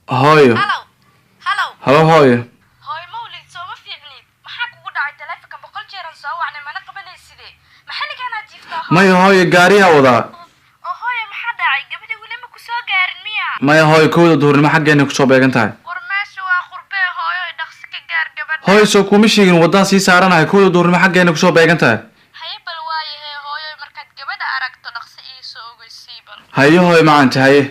Hooyo. Halo hooyo. Hooyo Mawlid, sooma fiicnid? Maxaa kugu dhacay? Taleefanka 100 jeeran soo wacnay, mana qabanayside. Maxaa ninkaanaa jiiftaa? Maya hooyo, gaariyaa wadaa. Oo hooyo, maxaa dhacay? Gabadha weli ma ku soo gaarin miya? Maya hooyo, 1da duhurnimo xaggeena kusoo beegan tahay. War meesha waa qurbee hooyo, dhaqsi ka gaar gabadha. Hooyo, soo kuma sheegin waddaan sii saaranahay, 1da duhurnimo xaggeena kusoo beegan tahay. Haye bal waayahee hooyo, markaad gabadha aragto dhaqsi ii soo ogeysii bal. Haye hooyo macanta, haye.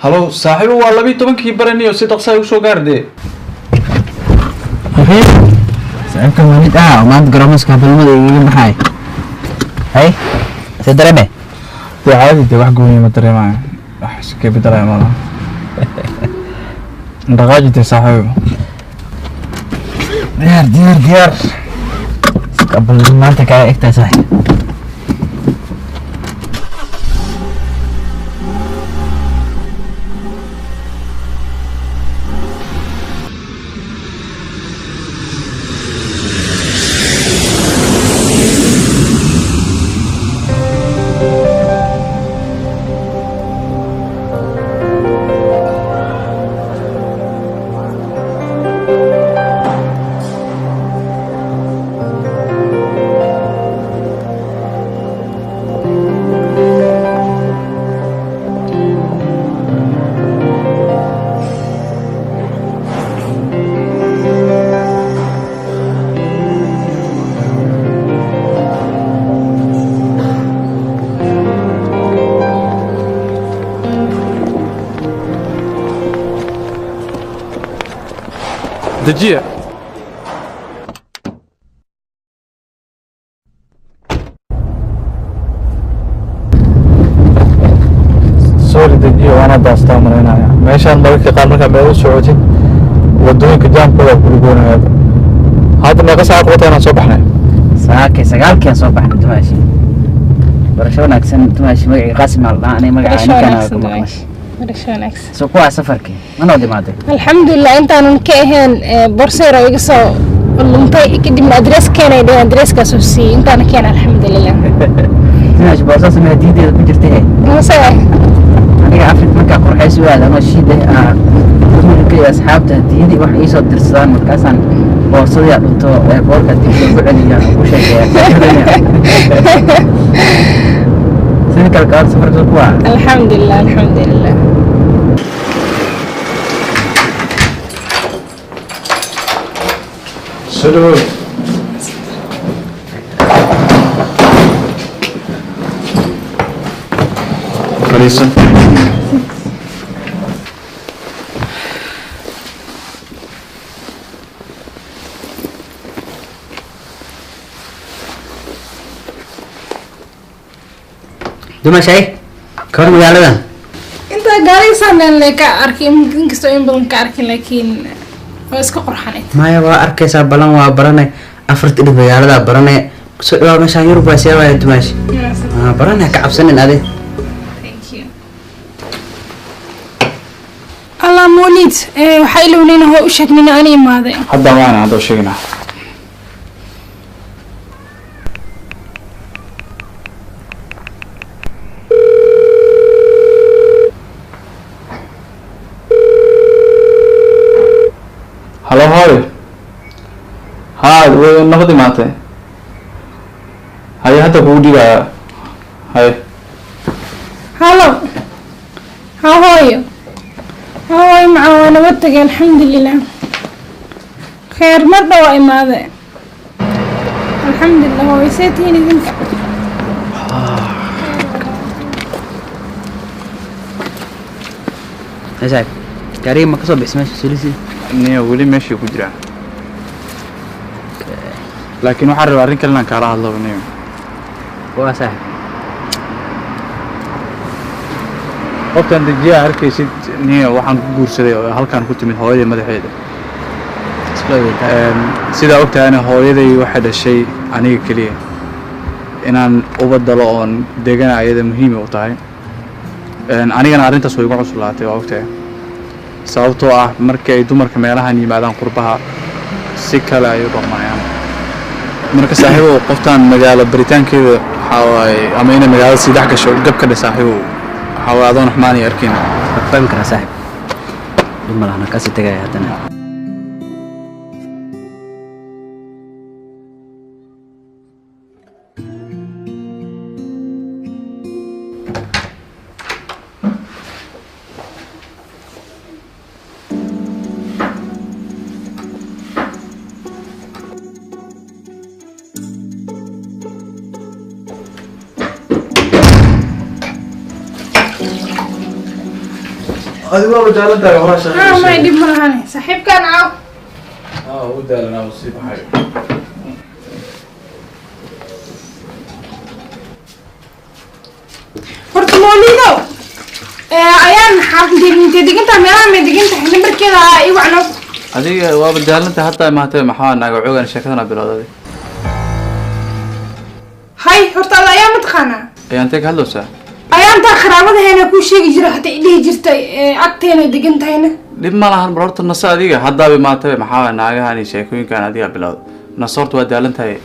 Halo saaxiibo, waa 12kii baraniyo, si dhaqsa ay usoo gaardee. Saaxiibka maalid ah oo maanta garoomaska balmada igaga baxay. Hay, see dareeme? Dee caadi, dee wax gooniya ma dareemayo, wax iska bedelaya malaha. Dhaqaaji dee saaxiibo. Diyaar, diyaar, diyaar. Balmada maanta kaaga egtahay saaxiib. Dejiya. Sorry dejiya, waana daastaa malaynaya. Meeshaan mararka qaar markaa meel u socotid, wadooyinka jaamkooda kula goonaya. Hadda meeqa saac qabata inaan soo baxnay? Saakay 9kii aan soo baxnay dumaashi. Barasho wanaagsan dumaashi, magacii Qaasim aa la dhahaa, aniga magacaa Barasho ninkaan aa wanaagsan ku maqlay. dumaashi. Barasho wanaagsan. Soo kuwaa safarkii ma noo dhimaaday? Alxamdulilah, intaanan ka ahayn borseer oo iga soo luntay, kadibna adrees keenay dheheen, adreeskaasoo siiyey intaana keena, alxamdulilah. Dumaashi, boorsaas ma hadiyadeeda ku jirtay he? Mase Aniga Afrika markaa qurxays u aada anoo shiid ah, wiilka iyo asxaabta hadiyadii wax iisoo dirsadaan, markaasaan boorsadii aa dhunto ee boorka dib loogu celiyaa ku sheekeeya. Sidii kale kaad safarka kuwa? Alxamdulilah, alxamdulilah. Soo dhawow. Fadhiiso. Dumashay, ka hor magaaladan Intaa gaarigaasaan le ka arkay, inkastoo in badan ka arkin, laakiin waa iska qurxaneyd. Maya, waa arkaysaa, balan waa baranay, afarta dhib magaaladaa baranay. Kusoo dhawaa meeshaan, Yurub waa see waaya dumaashi. Baranay, ka cabsanin adi. Thank you. Allah Mawlid, waxaa ilownayna hoo u sheegnina aan imaaday. Hadda waana hadda u sheegnaa. Halo hooyo. Haa, way nabad imaatay. Haye, hadda kugu dhiibaya. Haye. Halo, ha hooyo, ha hooyo macaan, waa nabad tagay alxamdulilah, kheer mar dhow waa imaaday alxamdulilah. Hooyo, see tihiin idinka? Saaxiib, gaariga ma kasoo bixis meesha solisi? Niyo, weli meeshii ku jiraa. Laakiin waxaan rabaa arrin kale inaan kaala hadlo niyo. Waa saaxiib. Qoftan dejiyaa arkaysid niyo, waxaan ku guursaday oo halkaan ku timid hooyaday madaxeeda. Isla ogeytaa. Sidaa ogtahayna hooyaday waxay dhashay aniga keliya. Inaan ubad dalo oon degana ayada muhiim u tahay. Anigana arrintaas way igu cuslaatay, waa ogtahay, sababtoo ah markii ay dumarka meelahan yimaadaan qurbaha si kale ay u dhaqmayaan. Marka saaxiibow, qoftan magaalo baritaankeeda waxaa waaye ama inay magaalada sii dhex gasho gab ka dhe saaxiibow, waxaa waaye adoon xumaanay arkin. Waa fahmi karaa saaxiib, dhib ma lahana, kasii tagaya haddana. Adigu waaba daalan tahay horaa. Haa, may dhib ma lahane, saaxiibkaan caaw. Ah, u daalanaa, u sii baxay. Horta Mawlido, ayaan xaafintay intay degantahay, meelaha may degan tahay, nambarkeeda ii wacno. Adiga waaba daalan tahay hataa imaatay, maxaa naaga coogan sheekadana bilowday? Hay, horta ada ayaa mataqaanaa? Ayaan intee ka hadlowsaa? Ayaantaa qaraabadaheena kuu sheegi jira, hataa i dhihi jirtay agteena degan tahayna. Dhib ma lahan, bal horta naso adiga haddaaba imaatay, maxaa naagahan iyo sheekooyinkan adiga bilowday? Naso horta, waa daalan tahay.